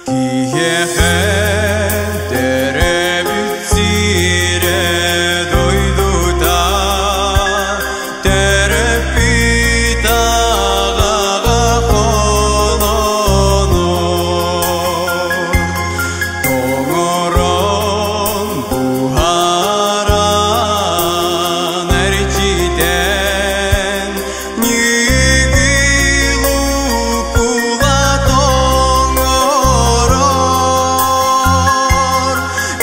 Киһиэхэ төрөөбүт сирэ дойдута, төрөппүт аҕаҕа холонор. Тоҥорон, буһаран, эрчитэн, ньүгүл укула тоҥорор.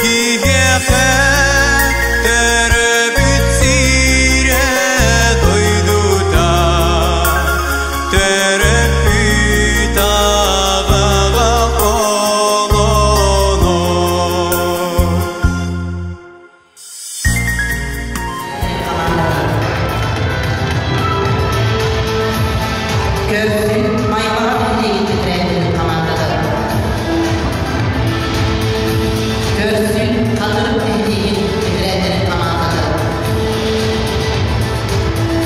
Киһиэхэ төрөөбүт сирэ дойдута, төрөппүт аҕаҕа холонор. Көрсүн Майбаҕа нэһилиэгин бэтэрээннэрин хамаандата. Көрсүн Хатырык нэһилиэгин бэтэрээннэрин хамаандата.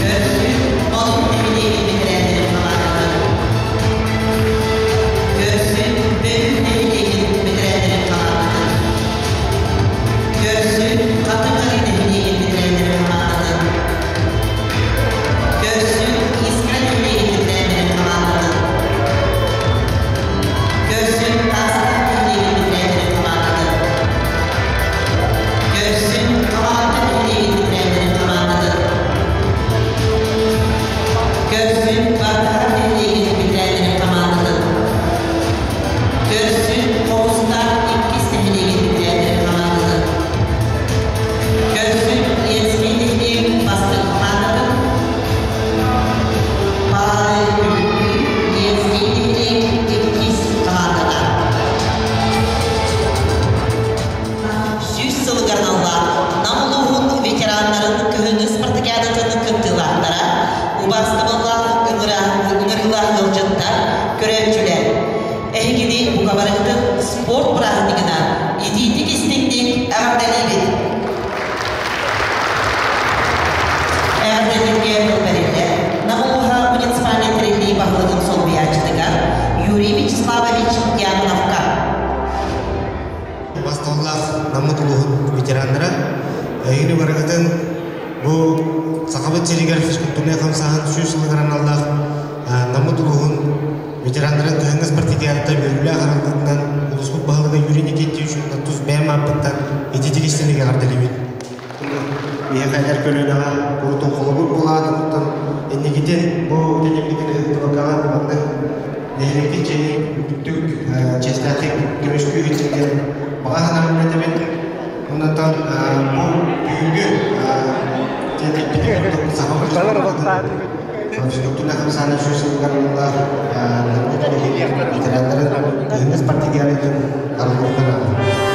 Көрсүн Болук нэһилиэгин бэтэрээннэрин хамаандата. Көрсүн Бөтүҥ нэһилиэгин бэтэрээннэрин хамаандата. Көрсүн Хатыҥ Арыы нэһилиэгин бэтэрээннэрин хамаандата. Көрсүн Искра нэһилиэгин бэтэрээннэрин хамаандата. Көрсүн Таастаах нэһилиэгин бэтэрээннэрин хамаандата. Көрсүн Хамаҕатта нэһилиэгин бэтэрээннэрин хамаандата. Көрсүн Бартаһар нэһилиэгин бэтэрээннэрин хамаандата. Көрсүн Хомустаах иккис нэһилиэгин бэтэрээннэрин хамаандата. Көрсүн Ленскэй нэһилиэгин бастакы хамаандата. Паары түмүктүүр Ленскэй нэһилиэгин иккис хамаандата. 100 сылыгар аналлаах Нам улууһун ветераннарын кыһыҥҥы спартакиадатын кыттыылаахтара, убаастабыллаах ыҥырыылаах ыалдьыттар, көрөөччүлэр! Эһигини бука барыгытын спорт бырааһынньыгынан итиитик-истиҥник эҕэрдэлиибит! Эҕэрдэлэргэ тыл бэриллэр Нам улууһа муниципальнай тэриллии баһылыгын солбуйааччытыгар Юрий Вячеславович Дьяконовка. Басталлаах Наммыт улууһун ветераннара, эһигини барыгытын бу Сахабыт сиригэр физкультурнай хамсааһын 100 сылыгар аналлаах Наммыт улууһун ветераннарын кыһыҥҥы спартакиадата үөрүүлээх арыллыытынан улууспут баһылыга Юрий Никитич тус бэйэм ааппыттан ититик истиҥник эҕэрдэлиибин. Биһиэхэ эдэр көлүөнэҕэ курутун холобур буолаат, оттон инникитин бу тэтиммитин ыһыктыбаккаҕа маннык нэһилиэккит чиэһин үрдүктүк, чиэстээхтик көмүскүү сылдьын диэн баҕа санаабын этэбин. Оннуттан бу бүгүҥҥү тиэтэлбитин курдук саха физкультурнай хамсаанын 100 сылыгар аналлаах Наммыт нэһилиэгин ветераннарын кыһыҥҥы спартакиадатын арыллыбытынан ааҕабын.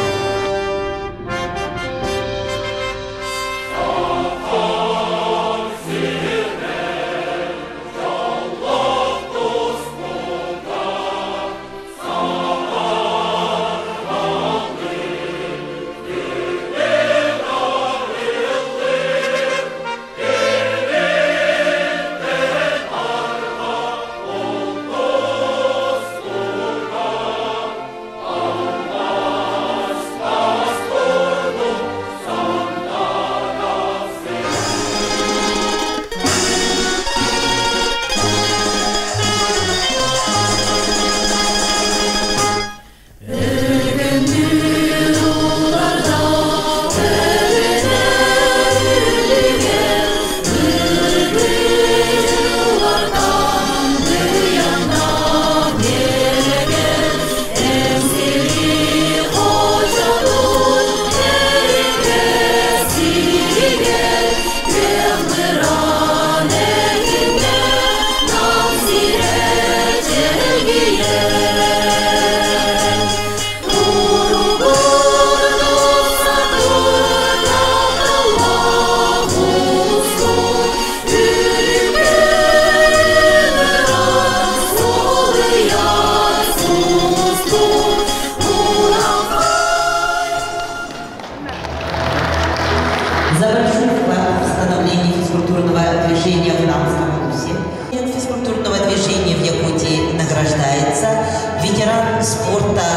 спорта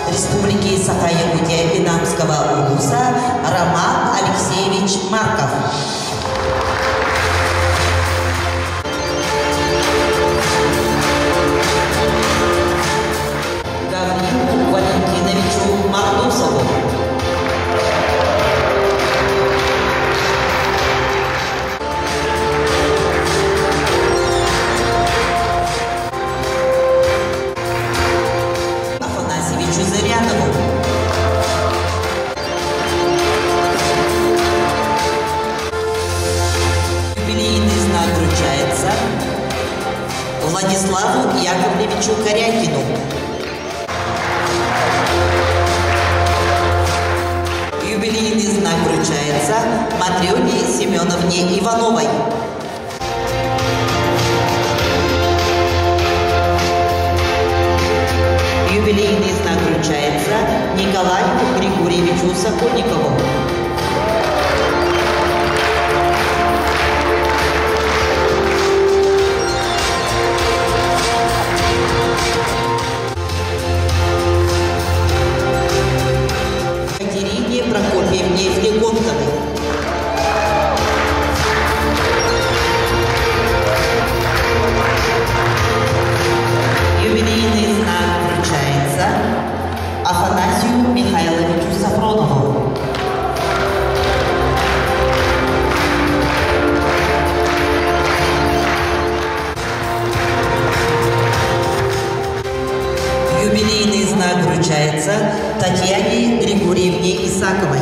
Республики Саха-Якутия и Намского улуса Роман Алексеевич Марков. Гаврилу Валентиновичу Мордусову. Афанасьевичу Зырянову. Юбилейный знак вручается Владиславу Яковлевичу Корякину. Юбилейный знак вручается Матрёне Семеновне Ивановой. Юбилейный знак вручается Николаю Григорьевичу Сокольникову. Екатерине Прокопьевне Флегонтовой. Юбилейный знак вручается Афанасию Михайловичу Сафронову. Юбилейный знак вручается Татьяне Григорьевне Исаковой.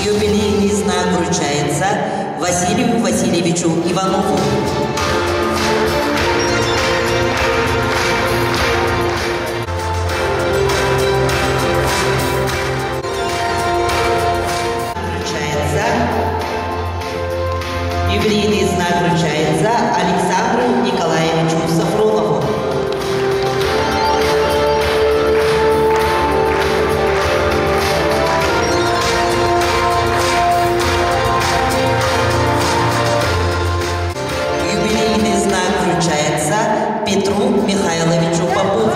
Юбилейный знак вручается Василию Васильевичу Иванову. Вручается. Юбилейный знак вручается Александру Николаевичу Сафронову. Юбилейный знак вручается Петру Михайловичу Попову.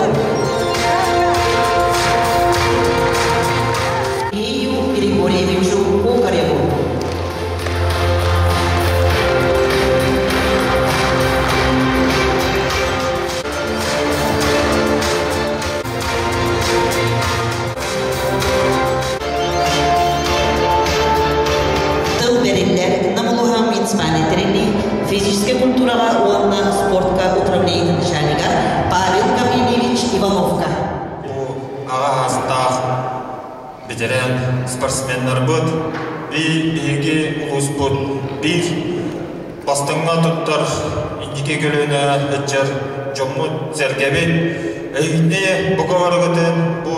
Илью Григорьевичу Кокареву. Тыл бэриллэр Нам улууһа муниципальнай тэриллии физическэй культураҕа уонна спортка управлениетын начальнига Павел Гаврильевич Ивановка. Бу аҕа саастаах бэтэрээн спортсменнарбыт биһиги улууспут биир бастыҥҥа туттар инники көлүөнэ ыччат дьоммут-сэргэбит эһигини бука барыгытын бу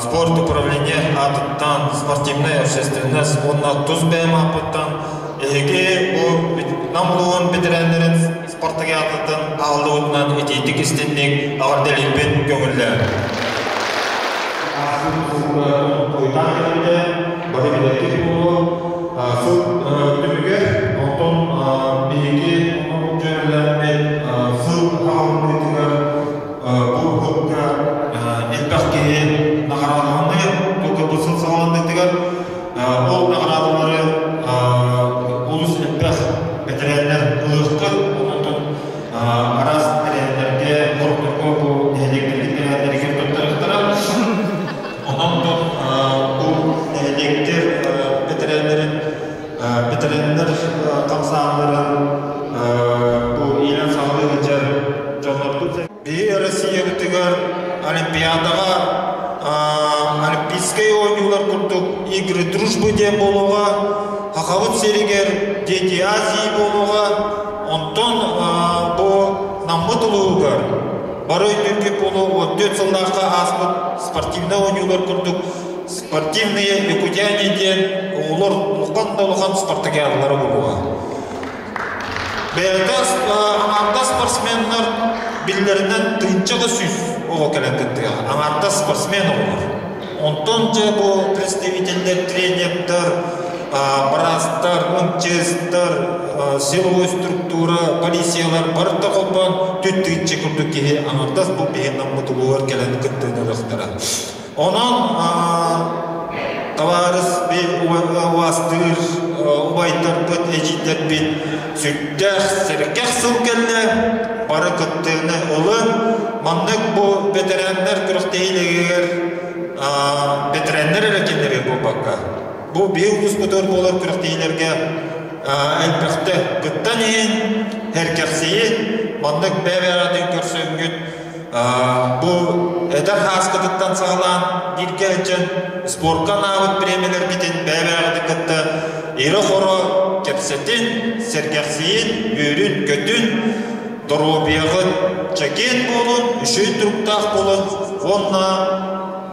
спорт управление аатыттан спортивная общественность уонна тус бэйэм ааппыттан эһиги бу Нам улууһун бэтэрээннэрин спартакиадатын аҕаллыбытынан итиитик истинник эҕэрдэлиирбин көҥүллээн. Ааспыт сылга хойутаан кэлбитэ, бары билэргит буолуо. Сыл түмүгэр, онтон биһиги дьүөрэлээммит сыл хааллыытыгар бу ыһыкка элбэх киһи наҕараадаланыы, только бу сыл саҕаланыытыгар ол наҕараадалары олус элбэх бэтэрээннэр ылыаххыт, онтон араас тэрээһиннэргэ, хорохторго бу нэһилиэктэргит тэрээһиннэригэр туттарыахтара. Онон бу нэһилиэктэр бэтэрээннэрин бэтэрээннэр хамсааннарын бу иилэн-саҕалыы сылдьар дьоннорбут Биһи Россиябытыгар Олимпиадаҕа Олимпийскай оонньуулар курдук Игры дружбы диэн буолуоҕа, Сахабыт сиригэр Дети Азии буолуоҕа, онтон бу Наммыт улууһугар бары өйдүүргүт буолуо 14 сыллаахха ааспыт спортивнай оонньуулар курдук спортивные якутяне диэн оҕолор улахан да улахан спартакиадалара буолуоҕа. Бэйэтэ аҥаардас спортсменнар биллэринэн тыһыынча да сүүс оҕо кэлэн кыттыаҕа, аҥаардас спортсмен оҕолор. Онтон дьэ бу представителлэр, тренердэр, быраастар, МЧСтар, силовой структура, полициялар барыта холбоон түт-тыынча курдук киһи аҥардас бу биһи наммыт улууһугар кэлэн кыттыыны ылыахтара. Онон табаарыс убаастыыр убайдарбыт, эдьиийдэрбит сүрдээх сэргэх сыл кэллэ, бары кыттыыны ылын. Маннык бу бэтэрээннэр күрэхтэһиилэригэр бэтэрээннэр эрэ кэллэригэр буолбакка, бу биһи улууспутугар буолар күрэхтэһиилэргэ элбэхтэ кыттан иһин, сэргэхсийин, маннык бэйэ-бэйэҕитин көрсөҥҥүт Бу эдэр ааскытыттан саҕалаан бииргэ сылдьан спорка анаабыт бириэмэлэргитин бэйэ-бэйэҕитин кытта ирэ-хоро кэпсэтин, сэргэхсийин, үөрүн-көтүн, доруобуйаҕыт чэгиэн буолун, үчүгэй туруктаах буолун уонна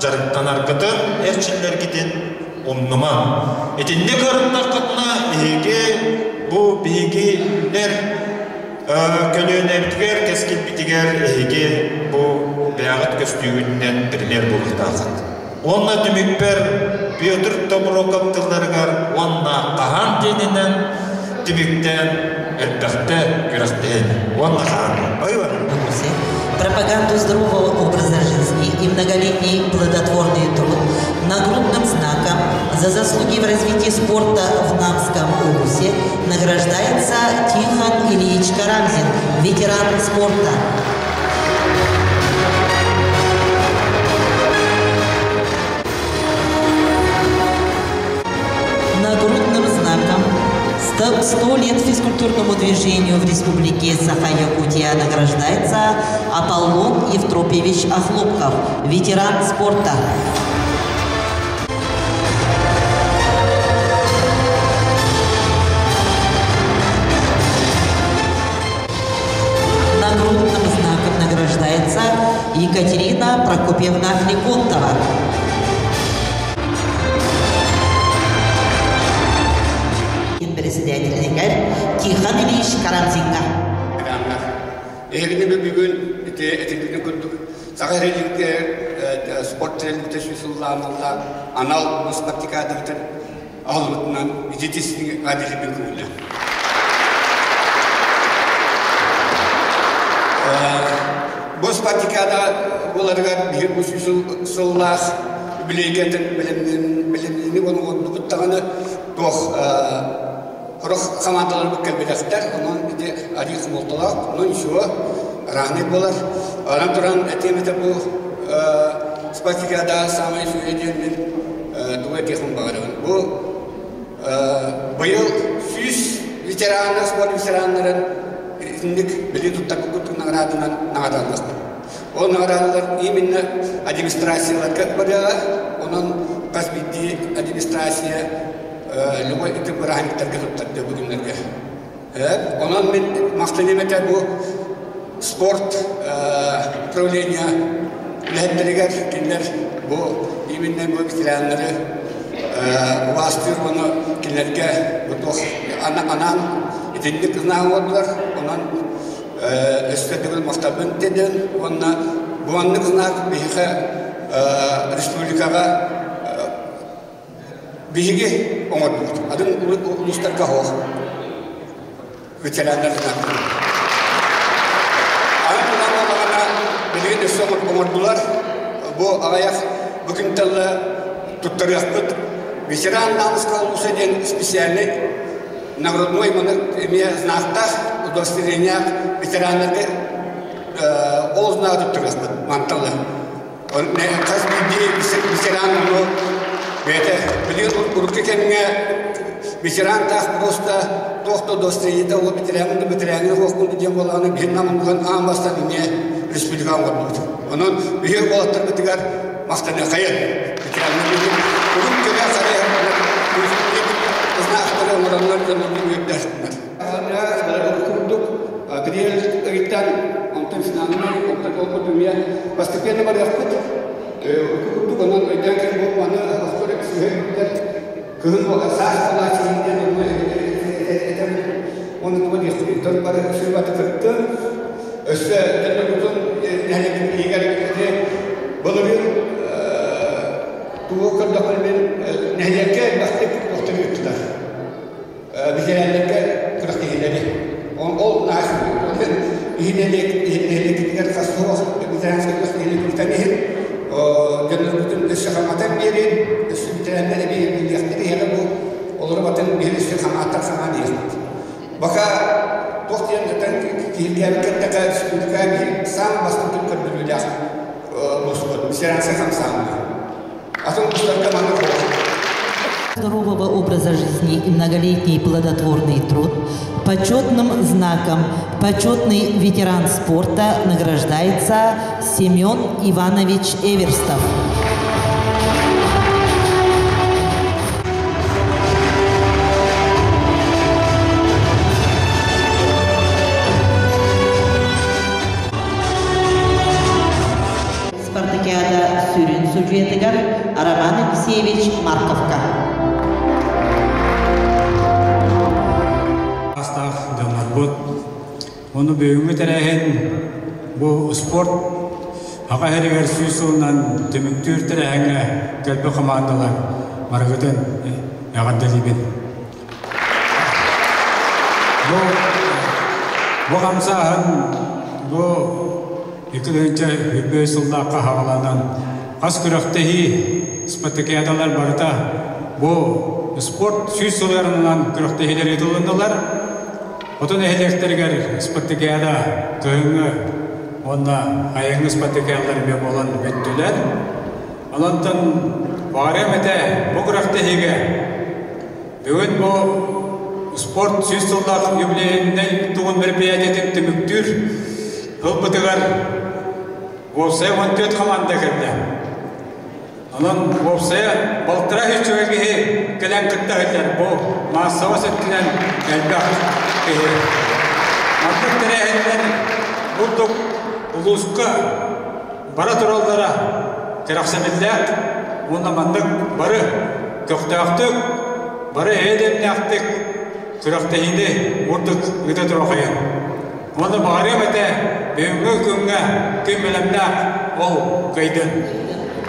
дьарыктанаргытын, эрчиллэргитин умнумаҥ. Итинник ырыттаххытына эһиги бу биһигилэр Көлүөнэбитигэр, кэскилбитигэр эһиги бу бэйэҕит көстүүгүтүнэн пример буолуохтааххыт. Уонна түмүкпэр Петр Тобуроков тылларыгар уонна хаһан диэнинэн түмүктээн элбэхтэ күрэхтэһин уонна хаһан. Пропаганду здорового образа жизни и многолетний плодотворный труд нагрудным знаком за заслуги в развитии спорта в Намском улусе награждается Тихон Ильич Карамзин, ветеран спорта. Нагрудным знаком 100 лет физкультурному движению в Республике Саха-Якутия награждается Аполлон Евтропьевич Охлопков, ветеран спорта. Нагрудным знаком награждается Екатерина Прокопьевна Флегонтова. Председатель Тихон Ильич Карамзинга. Эһигини бүгүн ити этилбитин курдук Саха Сиригэр спорт тэрилтэ сыллаан анал спартакиадабытын аһыллыбытынан ититисини адилибин көҥүллэ. Бу спартакиада буоларыгар биһир бу сыллаах билигэтин бэлэмнини оҥордубут даҕаны туох Сорох хамаандаларбыт кэлбэтэхтэр, онон ити арыы хомолтолоох, онон ничего, разный буолар. Онон туран этиэм этэ бу спартакиада саамай үчүгэй диэн мин тугу этиэхпин баҕарабын. Бу быйыл 100 ветераннар, спорт ветераннарын итинник били туттарбыт курдук наҕараадынан наҕараадалаахпыт. Ол наҕараадалар именно администрацияларга барыаҕа, онон хас биирдии администрация любой ити бырааһынньыктарга туттарды бу күннэргэ. Онон мин махтаныам этэ бу спорт управления үлэһиттэригэр кинилэр бу именно бу ветераннары убаастыыр уонна кинилэргэ бу туох анаан итинник знаа оҥордулар. Онон өссө төгүл махталбын тиэрдэбин уонна бу маннык знак биһиэхэ республикаҕа Биһиги оҥордубут. Атын улуустарга суох. Ветераннар Аны туран буоллаҕына, билигин өссө оҥордулар. Бу аҕыйах бу күнтэллэ туттарыахпыт. Ветеран Намского улуса диэн специальный наградной маннык эмиэ знактаах удостоверениях ветераннарга ол знагы туттарыахпыт манталла. Хас биирдии ветеран ону бэйэтэ билигин урукку кэмҥэ ветеран таах просто туох да удостоверениета ол ветераҥҥын да ветераҥҥын суохпун диэн буоллаҕына биһин наммытын аан бастаан эмиэ республикаҕа оҥорбут. Онон биһиги уолаттарбытыгар махтаныаххайын. Ветераннар урут кэлэ сарай знактары оҥороннор дьоннорун үөрдэстилэр. Курдук апрель ыйтан онтон финалынан онтон ол курдук эмиэ постепенно барыахпыт. Курдук онон өйдөөн кэлбит маны оскуола сүһүрдэр кыһын саас буолааччы диэн онно этэбин уонна туга диэхпит тон бары сүрбаты кыттын өссө төннөргүтүн нэһилиэкпит иһигэр Былырыын тугу көрдөхпүнэ мин нэһилиэккэ элбэхтик туохтары ыыттылар. Ветераннарга күрэхтэһиилэри. Ол иһин нэһилиэккитигэр хас суох ветеранскай күрэхтэһиилэри ыытан иһин дьоннорбутун өссө хаҥатан биэрин, өссө ветераннар эбии билиэхтэр иһэҕэ бу олору батын биһиги өссө хаҥааттан хаҥаан иһэхпит. Бака туох диэн киһиргээбиккэ эттэххэ республика биир саамай бастакы көрдөрүүлээх улууспут ветеранскай хамсааһыҥҥа. Атын улуустарга маннык буолар. Здорового образа жизни и многолетний плодотворный труд почетным знаком «Почетный ветеран спорта» награждается Семен Иванович Эверстов. Спартакиада сүрүн судьуйатыгар Роман Алексеевич Марковка. Астаах дьоннорбут. Ону бүгүҥҥү тэрээһин бу спорт Аҕа иһэригэр сүүс сылынан түмүктүүр тэрээһиҥҥэ кэлбит хамаандалар барыгытын эҕэрдэлиибин. Бу, бу хамсааһын бу 2005 сыллаахха хаҕаланан хас күрэхтэһии спартакиадалар барыта бу спорт сүүс сылыарынан күрэхтэһиилэр ыытылыннылар. Хоту нэһилиэктэригэр спартакиада кыһыҥҥы уонна айаҥҥы спартакиадалар эмиэ буолан бүттүлэр. Онон баҕарыам этэ бу күрэхтэһиигэ бүгүн бу спорт сүүс сыллаах юбилейнай тугун мероприятиетын түмүктүүр ылбытыгар уопсайа 14 хамаанда кэллэ. Онон уопсайа балтараа үчүгэй киһи кэлэн кытта сылдьар. Бу маассабас өттүнэн элбэх киһи. Маннык тэрээһиннэр бурдук улууска бара тураллара кэрэхсэбиллээх уонна маннык бары көхтөөхтүк, бары эйэ-дэмнээхтик күрэхтэһиини бурдук ыыта туруохайын. Уонна баҕарыам этэ, бүгүҥҥү күҥҥэ күн бэлэмнээх ол кыайдын.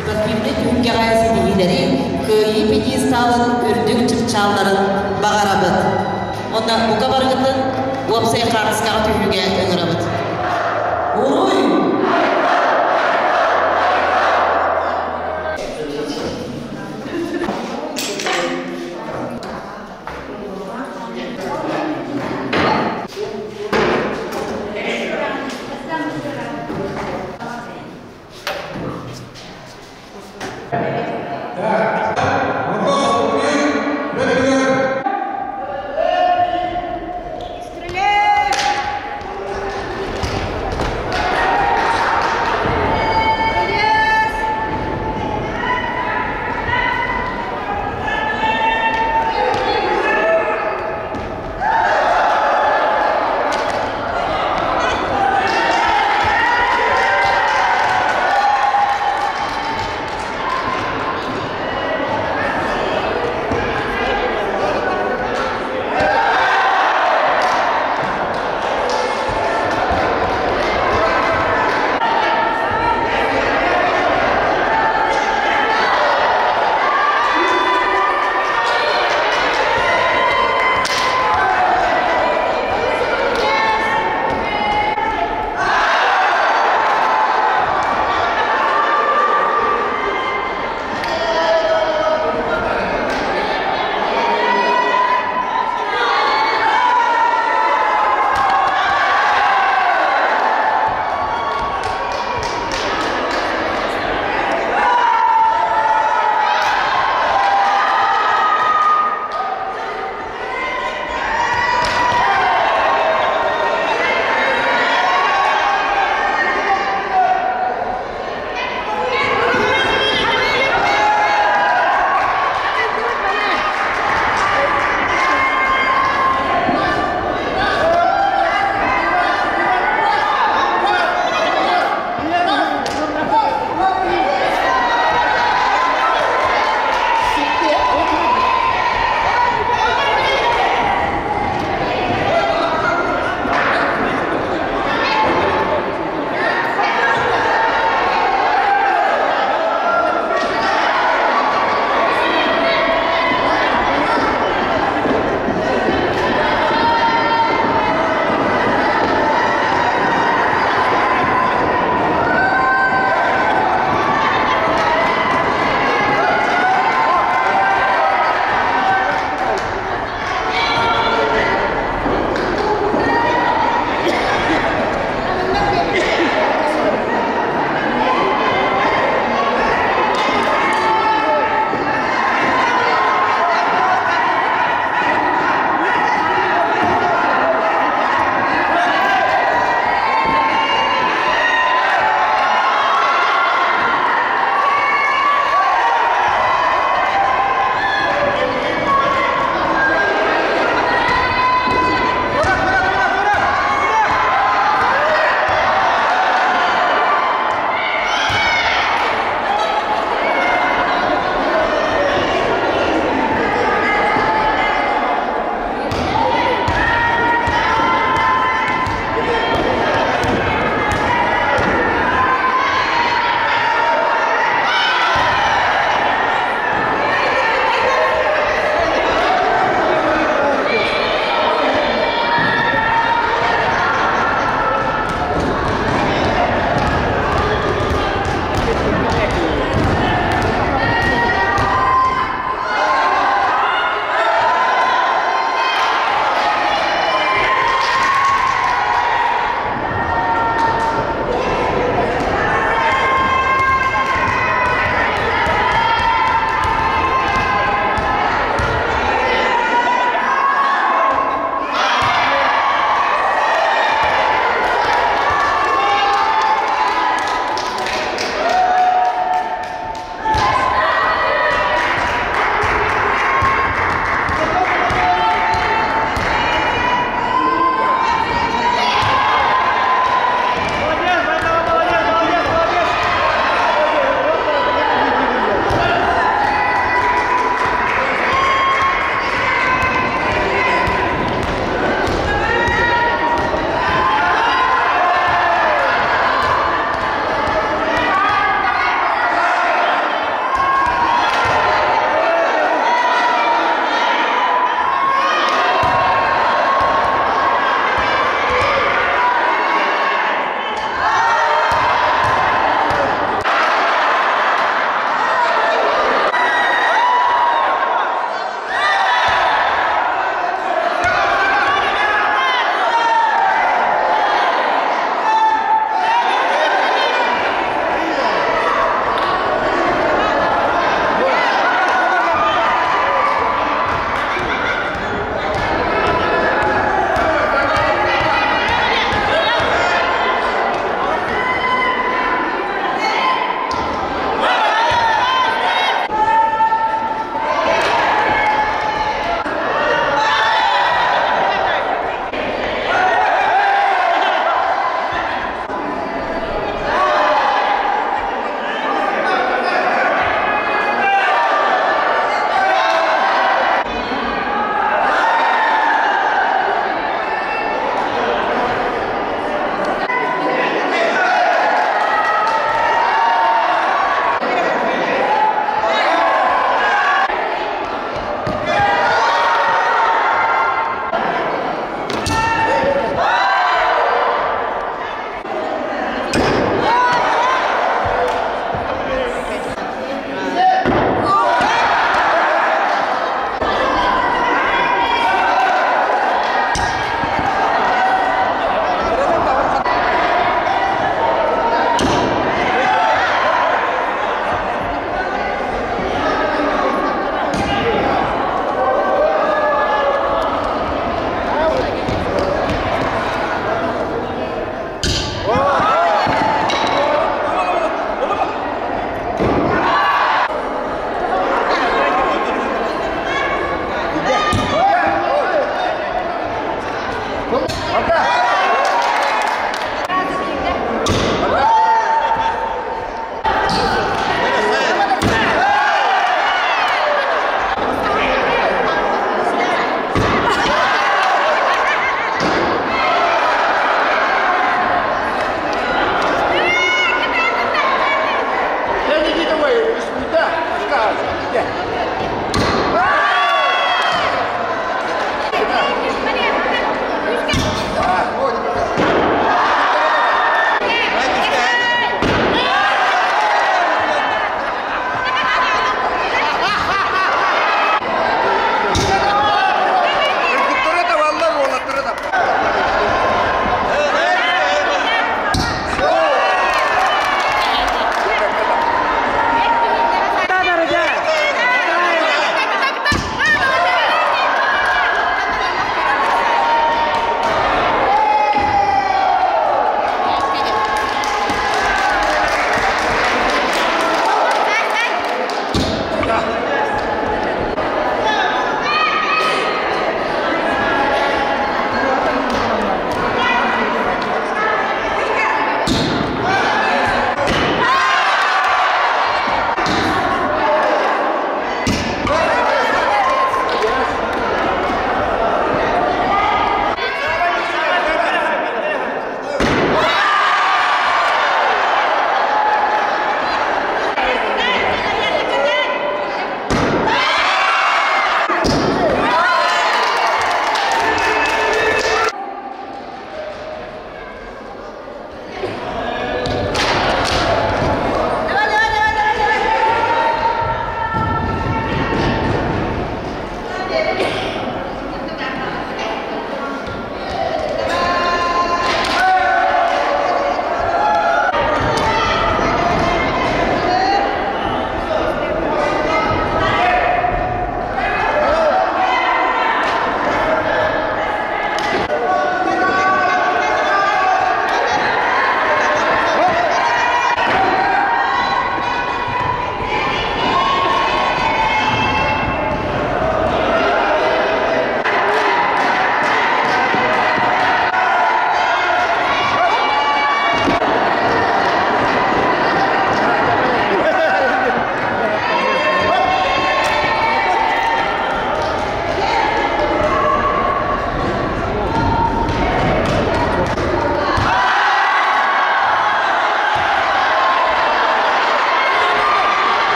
Спортивнай түһүлгэҕэ ситиһиилэри, кыайыы пьедесталын үрдүк чыпчаалларын баҕарабыт. Онно бука барыгытын уопсай хаартыскаҕа түһүүгэ ыҥырабыт. Уруй!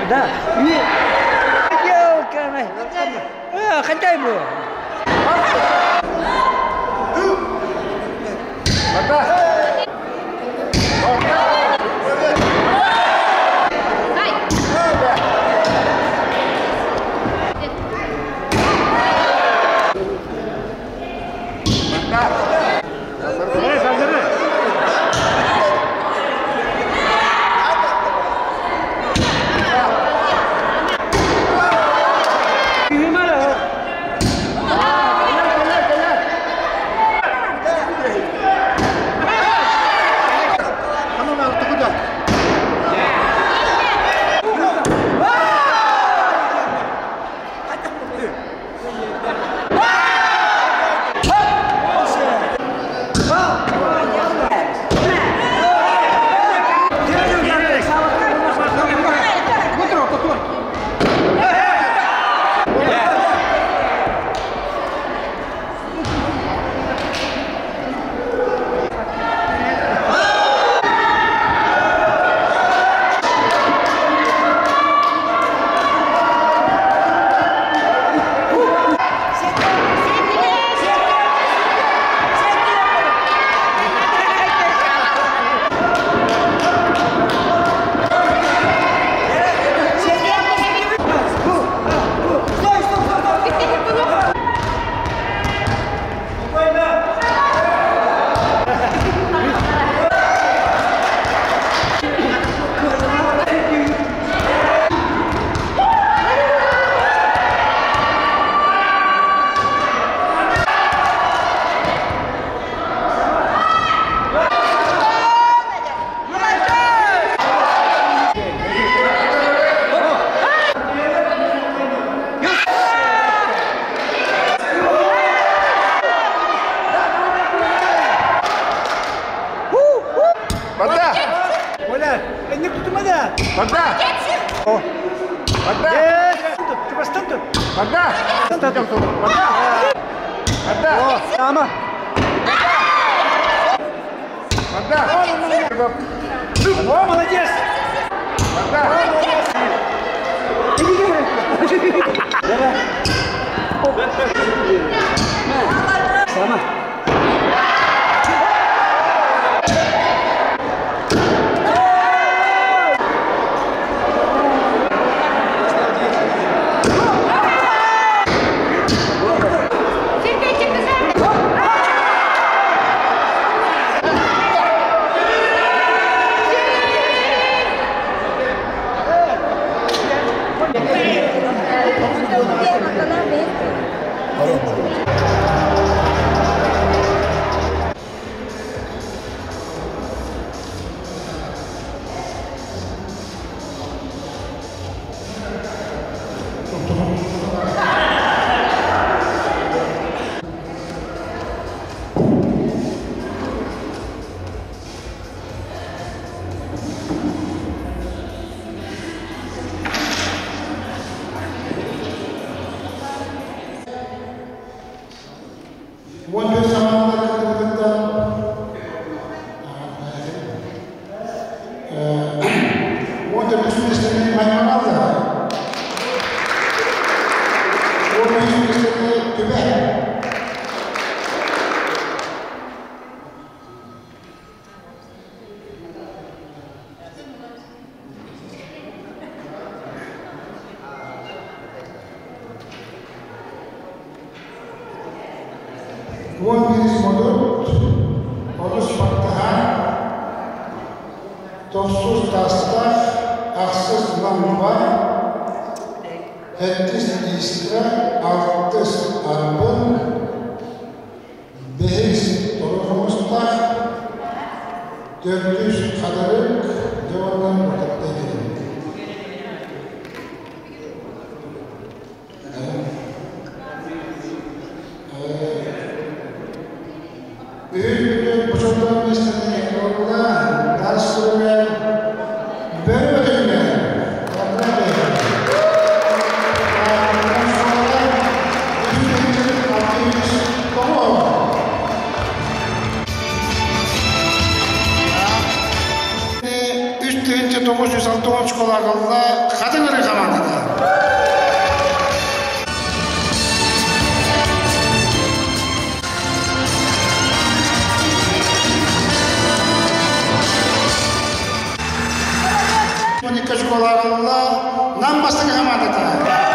Да. Хантай бу. 960 очколаах ылла Хатыҥ Арыы хамаандата. 12 очколаах ылла Нам бастакы хамаандата.